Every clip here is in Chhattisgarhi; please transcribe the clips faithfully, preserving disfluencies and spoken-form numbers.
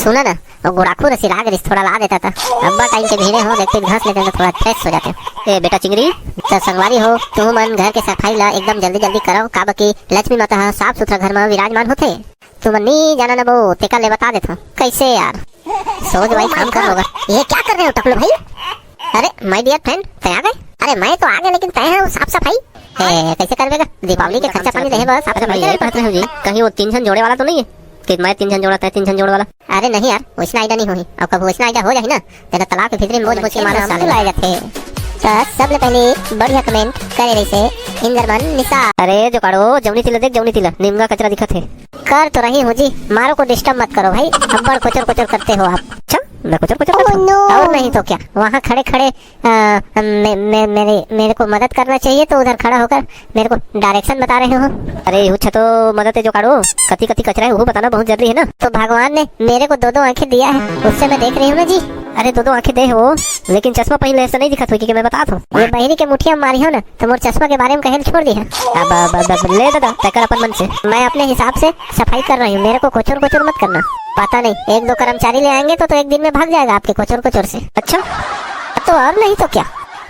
सुना ना, वो गुड़ाखू रसी लाग रही, थोड़ा ला देता था। अब्बड़ टाइम के भीड़े हो, एक पीस घस लेते तो थोड़ा फ्रेश हो जाते। ए बेटा चिंगरी, तो संगवारी हो, तुम मन घर के सफाई ला एकदम जल्दी जल्दी करो, काबर कि लक्ष्मी माता ह साफ सुथरा घर में विराजमान होथे। तुमन नी जाना ना वो, तेकर ले बता देथव। कैसे यार? सोच भाई काम कर होगा। ये क्या कर रहे हो टकलू भाई? अरे my dear friend, तय आ गए? अरे मैं तो आ गया, लेकिन तय है वो साफ सफाई। ए, कैसे करबे गा? दीपावली के खर्चा पानी देहे बर साफ सफाई करे पड़थे। जी, कहीं वो तीन झन जोड़े वाला तो नहीं है कि मैं तीन झन जोड़ा, तय तीन झन जोड़े वाला? अरे नहीं यार, वैसना आइडिया नहीं होही। और कब वैसना आइडिया हो जाही ना, तेला तालाब के भीतरी में बोझ बोझ के मारो साले। लाए जाते। तो सबले पहले बढ़िया कमेंट करे रही से इंदरमन निशा। अरे जो काढ़ो जौनी तिला देख, जौनी तिला निमगा कचरा दिखत है। कर तो रही हूँ जी, मारो को डिस्टर्ब मत करो भाई, अब्बड़ कोचर कोचर करते हो आप। अच्छा, मैं कोचर कोचर करता हूँ? Oh no! और नहीं तो क्या, वहाँ खड़े खड़े अ, मे, मे, मेरे मेरे को मदद करना चाहिए, तो उधर खड़ा होकर मेरे को डायरेक्शन बता रहे हो। अरे हुच्छा, तो मदद है जो काढ़ो, कति कति कचरा है वो बताना बहुत जरूरी है ना। तो भगवान ने मेरे को दो दो आंखें दिया है, उससे मैं देख रही हूँ ना जी। अरे दो दो आंखें दे हो, लेकिन चश्मा पहन ले से नहीं दिखत हो कि मैं बता दो। ये बहिरी के मुठिया मारी हो ना, तो मोर चश्मा के बारे में कहे छोड़ दी है। अब, अब, अब, अब ले दादा, तकर अपन मन से। मैं अपने हिसाब से सफाई कर रही हूँ, मेरे को कोचर कोचर मत करना। पता नहीं, एक दो कर्मचारी ले आएंगे तो, तो एक दिन में भाग जाएगा आपके कोचर कोचर से। अच्छा, तो और नहीं तो क्या।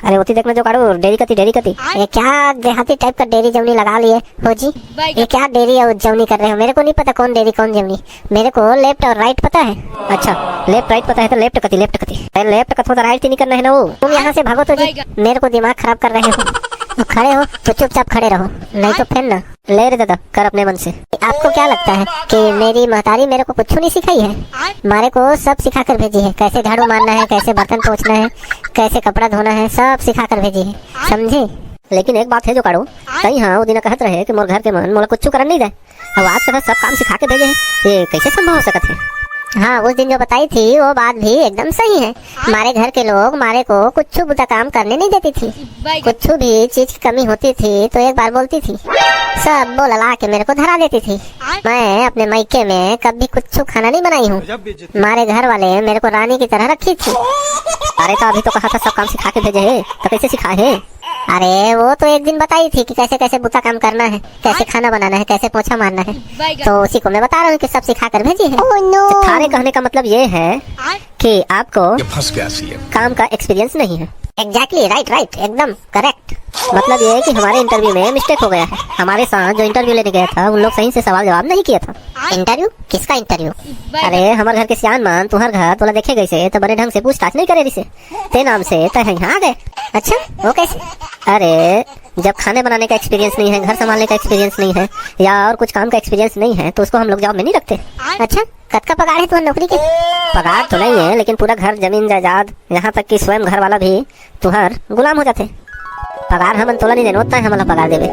अरे ओती देखना जो काढ़ो, डेरी कती, डेरी कती। ये क्या देहाती टाइप का डेरी जमनी लगा लिए हो जी? ये क्या डेरी और जमनी कर रहे हो? मेरे को नहीं पता कौन डेरी कौन जमनी। मेरे को लेफ्ट और राइट पता है। अच्छा, लेफ्ट राइट पता है तो लेफ्ट कती, लेफ्ट कती। अरे लेफ्ट कथो तो राइट ही नहीं करना है ना वो। तुम यहाँ से भागो तो जी, मेरे को दिमाग खराब कर रहे हो। तो खड़े हो तो चुपचाप खड़े रहो, नहीं तो फिर ना। ले रे दादा, कर अपने मन से। आपको क्या लगता है कि मेरी महतारी मेरे को कुछ नहीं सिखाई है? मारे को सब सिखा कर भेजी है, कैसे झाड़ू मारना है, कैसे बर्तन पोंछना है, कैसे कपड़ा धोना है, सब सिखा कर भेजी है, समझे? लेकिन एक बात है जो काढ़ो, कहीं हाँ वो दिन कहत रहे कि मोर घर के मन मोला कुछ करन नहीं दे। अब आज कथा सब काम सिखा के भेजे है, ये कैसे संभव हो सकत है? हाँ, उस दिन जो बताई थी वो बात भी एकदम सही है। मारे घर के लोग मारे को कुछ बुता काम करने नहीं देती थी। कुछ भी चीज की कमी होती थी तो एक बार बोलती थी, सब बोला ला के मेरे को धरा देती थी। मैं अपने मायके में कभी कुछ खाना नहीं बनाई हूँ। मारे घर वाले मेरे को रानी की तरह रखी थी। अरे तो अभी तो कहा था सब काम सिखा के भेजे है, तो कैसे सिखाए है? अरे वो तो एक दिन बताई थी कि कैसे कैसे बुता काम करना है, कैसे खाना बनाना है, कैसे पोछा मारना है। तो उसी को मैं बता रहा हूँ कि सब सिखा कर भेजी है। Oh no! तो थारे कहने का मतलब ये है कि आपको ये फंस गया सीएम। काम का एक्सपीरियंस नहीं है। एग्जैक्टली, राइट, राइट, एकदम करेक्ट। मतलब ये है कि हमारे इंटरव्यू में मिस्टेक हो गया है। हमारे साथ जो इंटरव्यू लेने गया था, उन लोग सही से सवाल जवाब नहीं किया था। इंटरव्यू? किसका इंटरव्यू? अरे हमारे घर के सियान मन तुम्हारे घर तोला देखे गए से तो बड़े ढंग से पूछताछ नहीं करे रिसे। ते नाम से तय यहाँ आ गए। अच्छा, वो कैसे? अरे जब खाने बनाने का एक्सपीरियंस नहीं है, घर संभालने का एक्सपीरियंस नहीं है, या और कुछ काम का एक्सपीरियंस नहीं है, तो उसको हम लोग जॉब में नहीं रखते। अच्छा, कतका पगार है तुम्हारी नौकरी के? पगार तो नहीं है, लेकिन पूरा घर, जमीन जायदाद, यहाँ तक कि स्वयं घर वाला भी तुहार गुलाम हो जाते। पगार हमन तोला नहीं देन, ओतना हमन ला पगार देबे।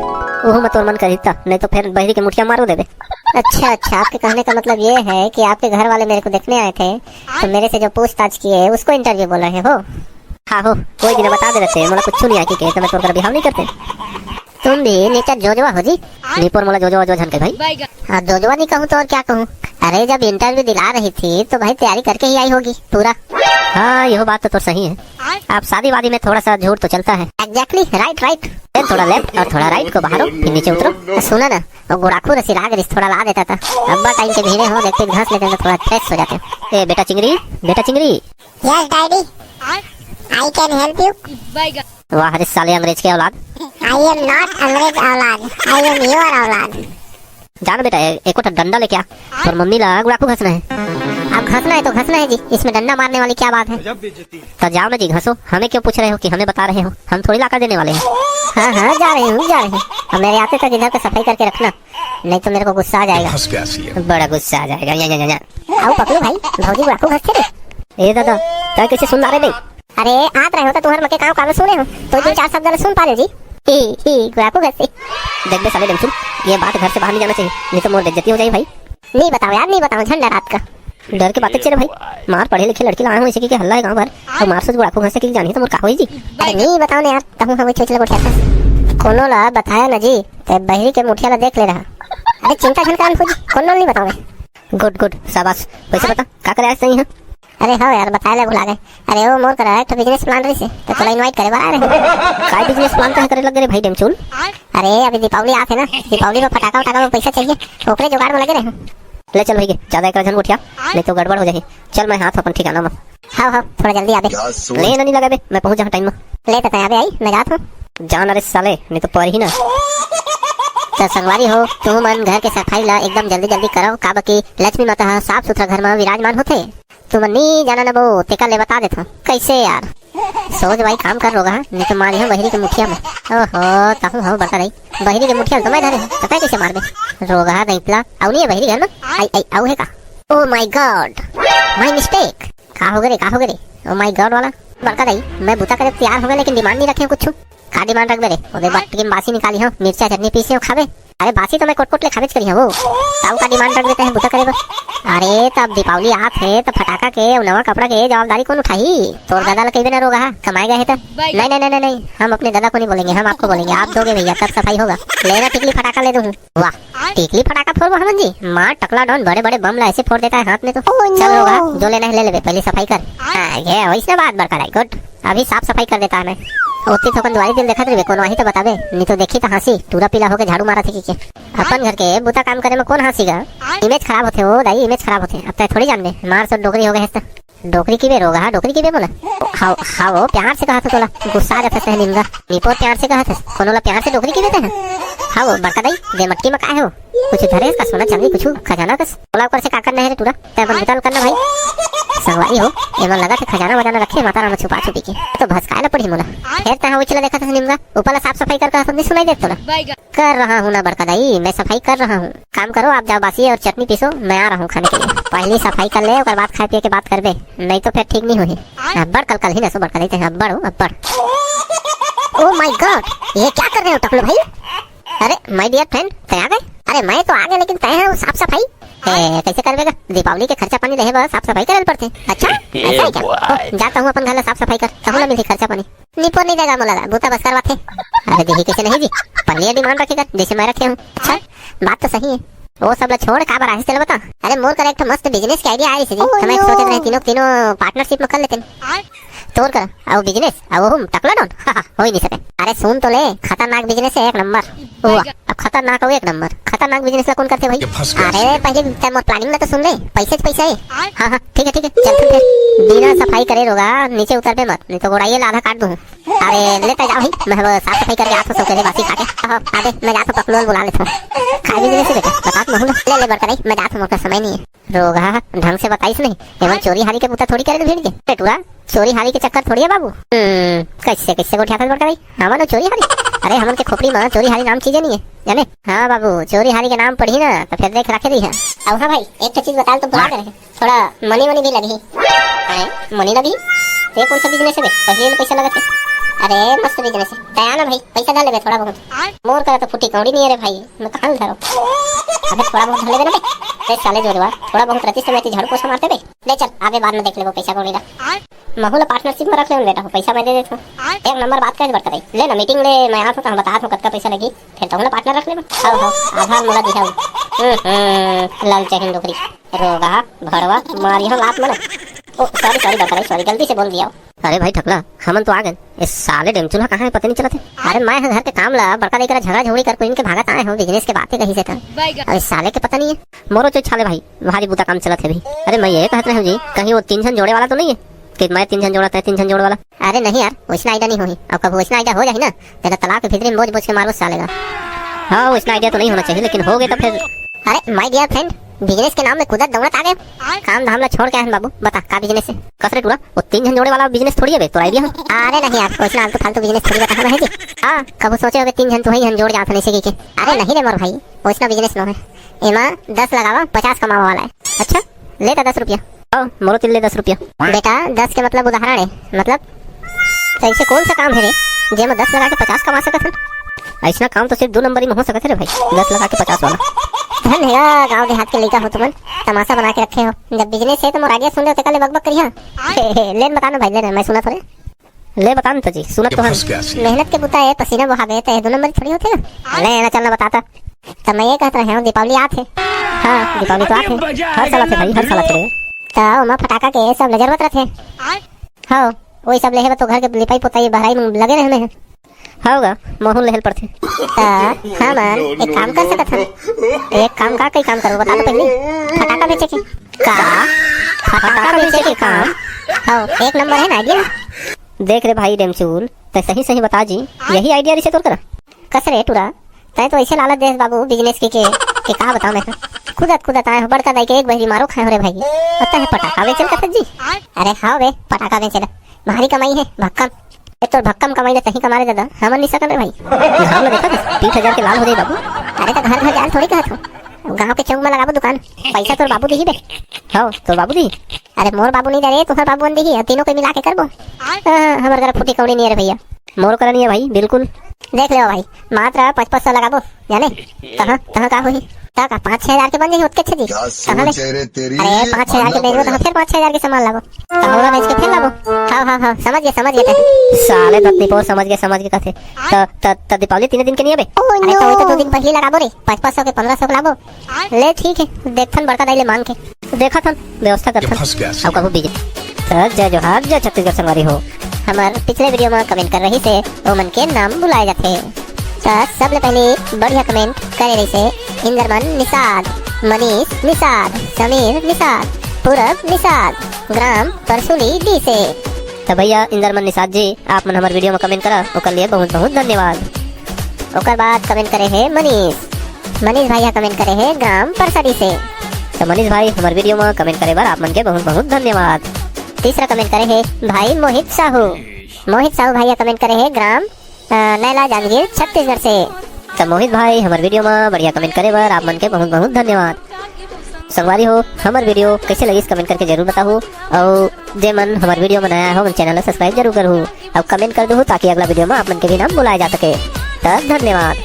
ओहू में तोर मन करही त, नहीं तो फिर बहिरी के मुठिया मारो देबे। अच्छा, अच्छा, आपके कहने का मतलब ये है कि आपके घर वाले मेरे को देखने आए थे, तो मेरे से जो पूछताछ किए, उसको इंटरव्यू बोल रहे हो? हाँ हो, कोई दिन बता दे रहते, मोला कुछ नहीं आके कहे, तो मैं तोर कर बिहाव नहीं करते। तुम भी नेचर जोजवा हो जी। निपोर मोला जोजवा जोजन के भाई। हाँ, जोजवा नहीं कहूँ तो और क्या कहूँ? अरे, जब इंटरव्यू दिला रही थी तो भाई तैयारी करके ही आई होगी पूरा। हाँ, यह बात तो, तो सही है। आप शादी वादी में थोड़ा सा झूठ तो चलता है। Exactly, right, right. फिर थोड़ा लेफ्ट और थोड़ा राइट को बाहरो, फिर नीचे उतरो। सुना ना, वो गुड़ाखू रसी लाग रही, थोड़ा ला देता था। अब्बा टाइम के भीड़े हो, एक पीस घस लेते तो थोड़ा फ्रेश हो जाते। ए बेटा चिंगरी, बेटा चिंगरी। Yes daddy, I can help you. वाह रे साले अंग्रेज के औलाद। I am not अंग्रेज औलाद, I am your औलाद। जा ना बेटा, ए-, एको ठा डंडा लेके आ। तोर मम्मी ला गुड़ाखू घसना है। अब घसना है तो घसना है जी, इसमें डंडा मारने वाली क्या बात है? तो जाओ ना जी घसो, हमें क्यों पूछ रहे हो कि हमें बता रहे हो? हम थोड़ी लाकर देने वाले हैं। हाँ हाँ, जा रहे हूँ, जा रहे हूँ। अब मेरे आते तक इधर पे सफाई करके रखना, नहीं तो मेरे को गुस्सा आ जाएगा। फंस गया सीएम। बड़ा गुस्सा आ जाएगा। या, या, या, या। आओ पकड़ू भाई, भौजी गुड़ाखू घसते रे। ए दादा, तय कैसे सुन रहे बे? अरे, आत रहे हो तो तुम्हारे मके काव काव सुने हो, तो दो चार शब्द ला सुन पा ले जी। ही, ही, गुड़ाखू घसे। देख बे साले डमचू, ये बात घर से बाहर नहीं जाना चाहिए, नहीं तो मोर बेइज्जती हो जाए भाई। नहीं बताओ यार, नहीं बताओ, झंडा रात का। डर के बात चेरे भाई, मार पढ़े लिखे लड़की लाए हो, इसे के हल्ला है गांव भर, और मार से गुड़ाखू घसे के जानी तो मोर का होई जी। अरे नहीं बताओ ना यार, तहु हमें चोचला गोठिया था। कोनो ला बताया ना जी, ते बहिरी के मुठिया ला देख ले रहा। अरे चिंता झन कान खोजी, कोनो ला नहीं बताओ मैं। गुड, गुड, शाबाश। वैसे बता, का करे आज सही है? अरे हाँ यार, बताए ला भुला गए। अरे वो मोर करा एक ठो बिजनेस प्लान रही से, तो तोला इनवाइट करे बर आ रहे हैं। काय बिजनेस प्लान का करे लग रहे भाई डेमचूल? अरे अभी दीपावली आत है ना, दीपावली में फटाका वटाका में पैसा चाहिए, ओकरे जुगाड़ में लगे रहे हैं। ले चल भई गे, जादा एकरा झन गोठिया, नहीं तो गड़बड़ हो जाही। चल मैं आत हँव अपन ठिकाना म। हाँ, हाँ, थोड़ा जल्दी आबे। ले ना, नहीं लगाबे, मैं पहुँच जाहूँ टाइम म। ले त तैं आबे आई, मैं जात हँव। जा ना रे साले, नहीं तो परही ना। त संगवारी हो, तुहू मन घर के सफाई ला एकदम जल्दी जल्दी करव, काबर कि लक्ष्मी माता ह साफ सुथरा घर म विराजमान होथे। तुमन नी जाना न बो, तेकर ले बता देथव। कइसे यार? सोच भाई, काम कर रोगहा, नहीं तो मारिहूँ बहिरी के मुठिया म। ओहो, तहूँ हव बड़का दाई। बहिरी के मुठिया ल तो मैं धरे हँव, त तैं कइसे मारबे? रोगहा दइपला, अउ नहीं हे बहिरी घर म? आई, आई, अउ हे का? Oh my God, my mistake। का होगे रे, का होगे रे? Oh my God वाला। बड़का दाई, मैं बूता करे तैयार होगे, लेकिन demand नहीं रखे हँव कुछू। का demand रखबे रे? ओदे बट्टी के बासी निकाली हँव, मिर्चा चटनी पीसे हँव, खाबे। अरे बासी तो मैं कोट-कोट ले खाबेच करिहँव वो। त अउ का demand रखबे तैं बूता करे बर? अरे त अब दीपावली आत हे, त फटाका के अउ नवा कपड़ा के जवाबदारी कोन उठाही? तोर ददा ल कहिबे ना रोगहा, कमाए गए हे त। नहीं, नहीं, नहीं, नहीं, नहीं, हम अपने ददा को नहीं बोलेंगे, हम आपको बोलेंगे, आप दोगे भैया तब सफाई होगा। ले ना टिकली फटाका ले दूँ। वाह, टिकली फटाका फोड़बो हमन जी? माँ टकला डॉन बड़े बड़े बम ला ऐसे फोड़ देता है हाथ में तो। Oh चल no। रोगहा, जो लेना है ले लेबे, पहले सफाई कर। हाँ, ये वइसने बात बड़का दाई, good। अभी साफ सफाई कर देता है मैं। ओती थोकन दुआरी तीर देखत रहिबे, कोनो आही तो बताबे, नहीं तो देखही त हाँसी, टूरा पीला होके झाड़ू मारत हे कहिके। अपन घर के बूता काम करे म कोन हाँसी गा? Image खराब होथे ओ दाई, image खराब होथे। अब तैं थोड़ी जानबे, मार सो डोकरी होगे हस त। डोकरी कहिबे रोगहा, डोकरी कहिबे मोला? हव, हव, प्यार से कहत हँव तोला, गुस्सा आ जाथस तैं निमगा। निपोर प्यार से कहत हस, कोनो ला प्यार से डोकरी कहिबे तैं? हव, बड़का दाई, दे मटकी म काय हे वो? कुछ धरे हस का, सोना चांदी कुछ, खजाना कस? ओला ओकर से का करना हे रे टूरा? तैं अपन बुता ल करना भाई। संगवारी हो, एमन लगत हे खजाना वजाना रखे हे माता राम छुपा छुपी के। तो भसकाए ला पड़ही मोला। फेर तैं ह उछला देखत हस निमगा, ऊपर ला साफ सफाई कर कहत हस, नहीं सुनाई देत तोला? कर रहा हूँ ना बड़का दाई, मैं सफाई कर रहा हूँ। काम करो, आप जाओ बासी और चटनी पीसो, मैं आ रहा हूँ खाने के लिए। पहली सफाई कर ले, ओकर बाद खाए पिए के बात करबे, नहीं तो फिर ठीक नहीं होही। अब्बड़ कलकलहीन हस ओ बड़का दाई, तैं अब्बड़ हो, अब्बड़। Oh my God, ये क्या कर रहे हो टकलू भाई? अरे my dear friend, तैं आ गए? अरे मैं तो आ गया, लेकिन तैं ह साफ सफाई? ए, कइसे करबे गा? दीपावली के खर्चा पानी लेहे बर साफ सफाई करे ल पड़थे। अच्छा, ऐसा है क्या? ओ, जाता हूँ अपन घर ला साफ सफाई कर, तहूँ ला मिलही खर्चा पानी। निपोर नहीं देगा मोला गा, बूता बस करवाथे। अरे देही कइसे नहीं जी, पहले ये demand रखे कर, जैसे मैं रखे हूँ। अच्छा, बात तो सही है। वो सब ला छोड़, का बर आहिस तेला बता। अरे मोर कर एक ठो मस्त business के idea आइस जी, हम एक सोचत रहे तीनों, तीनों partnership में कर लेते। तोर कर, अउ business, अउ वो टकला डॉन, हो ही नहीं सके। अरे सुन तो ले, खतरनाक business है एक नंबर। वाह, अब खतरनाक हो एक नंबर, खतरनाक business ला कौन करते भाई? अरे पहले तैं मोर planning ला तो सुन ले, पैसे च पैसा है। हाँ, हाँ, ठीक है, ठीक है, चल फिर। बिना सफाई करे रोगहा, नीचे उतरबे मत, नहीं तो गोड़ाइए ला आधा काट दूँ। अरे लेता जा भाई, मैं वो साफ सफाई करके आत हूँ, सब पहले बासी खा के। हाँ, अबे मैं जात हूँ, पकलू ल बुला लेता हूँ। खा भी ले से बेटा, बता तो महूँ ले, ले बड़का दाई, मैं जात हूँ, मोर कर समय नहीं है। रोगहा ढंग से बताइस नहीं, एमन चोरी हारी के बूता थोड़ी करे ल भिड़ गे। ए टूरा, चोरी हारी के चक्कर थोड़ी है बाबू। हम्म, कइसे, कइसे गोठियाथस बड़का दाई? हमन चोरी हारी? अरे हमन के खोपड़ी म चोरी हारी नाम चीजे नहीं है, जाने? हाँ बाबू, चोरी हारी के नाम पड़ही ना, त फिर देख राखे रही है। अउ हाँ भाई, एक ठो चीज बता ल, तो भुला गए हैं। थोड़ा money वनी भी लगही। अरे, money लगही? ये कौन सा business है बे? पहले ले पैसा लगत है। अरे, मस्त business है। तैं आ ना भाई, पैसा डाल लेबे थोड़ा बहुत। मोर करा तो फुटी कौड़ी नहीं है रे भाई, मैं कहाँ धरो? अबे थोड़ा बहुत धर लेबे ना बे। ए साले जोरवा, थोड़ा बहुत रहती तो मैं झाड़ू पोछा मारते बे। ले चल, आबे बाद में देख लेबो पैसा कौड़ी ला। महू ला partnership में रख ले बेटा, पैसा मैं दे देता हूँ। एक नंबर बात करे बड़का दाई। ले ना meeting ले, मैं आत हूँ तो हम बतात हूँ कतका पैसा लगही, फिर तहूँ ला partner रख लेबो। हाँ, हाँ, आधार मोला दिहा। हम्म, हम्म, लालचहिन डोकरी। रोगहा, भड़वा, मारिहूँ लात मन। ओ, sorry, sorry, बड़का दाई, sorry, गलती से बोल दिया। अरे भाई टकला, हमन तो आ गए। ए साले डेमचुल ह कहाँ है, पता नहीं चलत है। अरे मैं ह घर के काम ला, बड़का दाई करा झगड़ा झगड़ी कर, कोई इनके भागत आए हो, business के बातें कही से था। अरे साले के पता नहीं है। मोरो चो छाले भाई, भारी बुता काम चलत है भाई। अरे मैं ये कहत रहे हूँ जी, कहीं वो तीन झन जोड़े वाला तो नहीं है? कि मैं तीन झन जोड़ा, तैं तीन झन जोड़े वाला। अरे नहीं यार, वैसना idea नहीं होही। अब कब वैसना idea हो जाही ना, तेरा तालाब के भीतरी में बोझ बोझ के मारबो साले ला। हाँ, वैसना idea तो नहीं होना चाहिए, लेकिन हो गए तो फिर। अरे my dear friend, business के नाम में कूदत दौड़त आ गए। काम धाम ला छोड़ के आए हैं बाबू, बता का business है? कस रे टूरा, वो तीन झन जोड़े वाला business थोड़ी है बे, तोर idea है। अरे नहीं यार, वैसना आलतू फालतू business थोड़ी बता हमें है जी। हाँ, कभू सोचे होगे तीन झन तो ही झन जोड़ जात हन ऐसे कहिके। अरे नहीं रे मोर भाई, वैसना business नो है। एमा दस लगावा, पचास कमावा वाला है। अच्छा, ले ता दस रुपया। आओ, मोरो तिल्ले दस रुपया। बेटा, दस के मतलब उदाहरण है, मतलब तो ऐसे कौन सा काम है रे, जेमा दस लगा के पचास कमा सकत हन? ऐसना काम तो सिर्फ दो नंबरी में हो सकत है रे भाई, दस लगा के पचास वाला। धन है गाँव देहात के लइका हो तुमन, तमाशा बना के रखे हो। जब business है तो मोर idea सुन ले, तेकर ले बकबक करिहा। लेन बता ना भाई, लेन, मैं सुनत हो रे। ले बता ना जी, सुनत तो हन। मेहनत के बुता है, पसीना बहावे, तो ये दो नंबर थोड़ी होथे। ले ना, चल ना बता ता। त मैं ये कहत रहे हूँ, दीपावली आत है। हाँ, दीपावली तो आत है। हर साल आथे भाई, हर साल आथे रे। त ओमा फटाका के सब ले जरूरत रथे। हाँ, वही सब लेहे बर तो घर के लिपाई पोताई बहराई में लगे रहे मैं। हव गा, महूं लेहे ल पड़थे। त हमन एक काम कर सकत हन। एक काम का, कई काम करबो, बता तो पहिली। फटाका बेचे के। का? फटाका बेचे के काम? हव, एक नंबर हे ना idea। देख रे भाई डेमचूल, तैं सही सही बता जी, यही idea रहिसे तोर करा? कस रे टूरा, तैं तो अइसे लालच देस बाबू business के, के, के का बताओं मैं। कूदत कूदत आए हों, बड़का दाई के एक बहिरी मारो खाए हों रे भाई। अउ तैं फटाका बेचे ल कथस जी? अरे हव बे, फटाका बेचे ल। भारी कमाई हे, भक्कम। ए तोर भक्कम कमाई ल तहीं कमा रे दादा, हमन नइ सकन रे भाई। घाम ल देखत हस, पीठ अजार के लाल हो जाही बाबू। अरे त घर घर जाय ल थोड़ी कहत हों, गांव के चौक म लगाबो दुकान, पइसा तोर बाबू दिही बे। हव, तोर बाबू दिही। अरे मोर बाबू नइ दे रे, तुंहर बाबू मन दिही, अउ तीनों के मिला के करबो। हाँ, हमर करा फूटी कौड़ी नइ हे रे भइया। मोर करा नइ हे भाई, बिल्कुल। देख ले भाई, मात्र पाँच पाँच सौ लगाबो, जाने? तहां, तहां का होही? त का पाँच छह हजार के बन जाही, ओतके अच्छा जी। का तहां ले। सोच हे रे तेरी? अरे पाँच छह हजार के बेचबो, तहां फेर पाँच छह हजार के सामान लाबो। त हौला बेच के फेर लाबो। हव, हव, हव, समझ गे, समझ गे तैं। साले दतनी पोर समझ गे, समझ गे कथे। त, त, त दीपावली तीने दिन के नइ हे बे? Oh अरे त वही तो no। दू दिन पहिली लगाबो रे, पाँच पाँच सौ के पन्द्रह सौ के लाबो। ले ठीक हे, देखथन बड़का दाई ले मांग के। देखत हन, व्यवस्था करथन। फंस गया। अब कभू बीजे। त जय जोहार, जय छत्तीसगढ़ संगवारी हो। हमर पिछले video म comment करे रहिसे, ओमन के नाम बुलाए जाथे। त सबले पहिली बढ़िया comment करे रहिसे इंदरमन निषाद, मनीष निषाद, समीर निषाद, पूरब निषाद, ग्राम परसुली डी से। त भइया इंदरमन निषाद जी, आप मन हमर video म comment करा, ओकर लिए बहुत बहुत धन्यवाद। ओकर बाद comment करे हे मनीष। मनीष भाई ह comment करे हे ग्राम परसड़ी से। त मनीष भाई, हमर video म comment करे बर आप मन के बहुत बहुत धन्यवाद। तीसरा comment करे हे भाई मोहित साहू। मोहित साहू भाई ह comment करे हे ग्राम, अ, नैला जांजगीर छत्तीसगढ़ से। त मोहित भाई, हमर video म बढ़िया comment करे बर आप मन के बहुत बहुत धन्यवाद। संगवारी हो, हमर video कइसे लगिस comment करके जरूर बताहू, अउ जे मन हमर video म नया हो, हमर channel ला subscribe जरूर करहू, अउ comment कर दूहू ताकि अगला video म आप मन के भी नाम बुलाए जा सके। त धन्यवाद।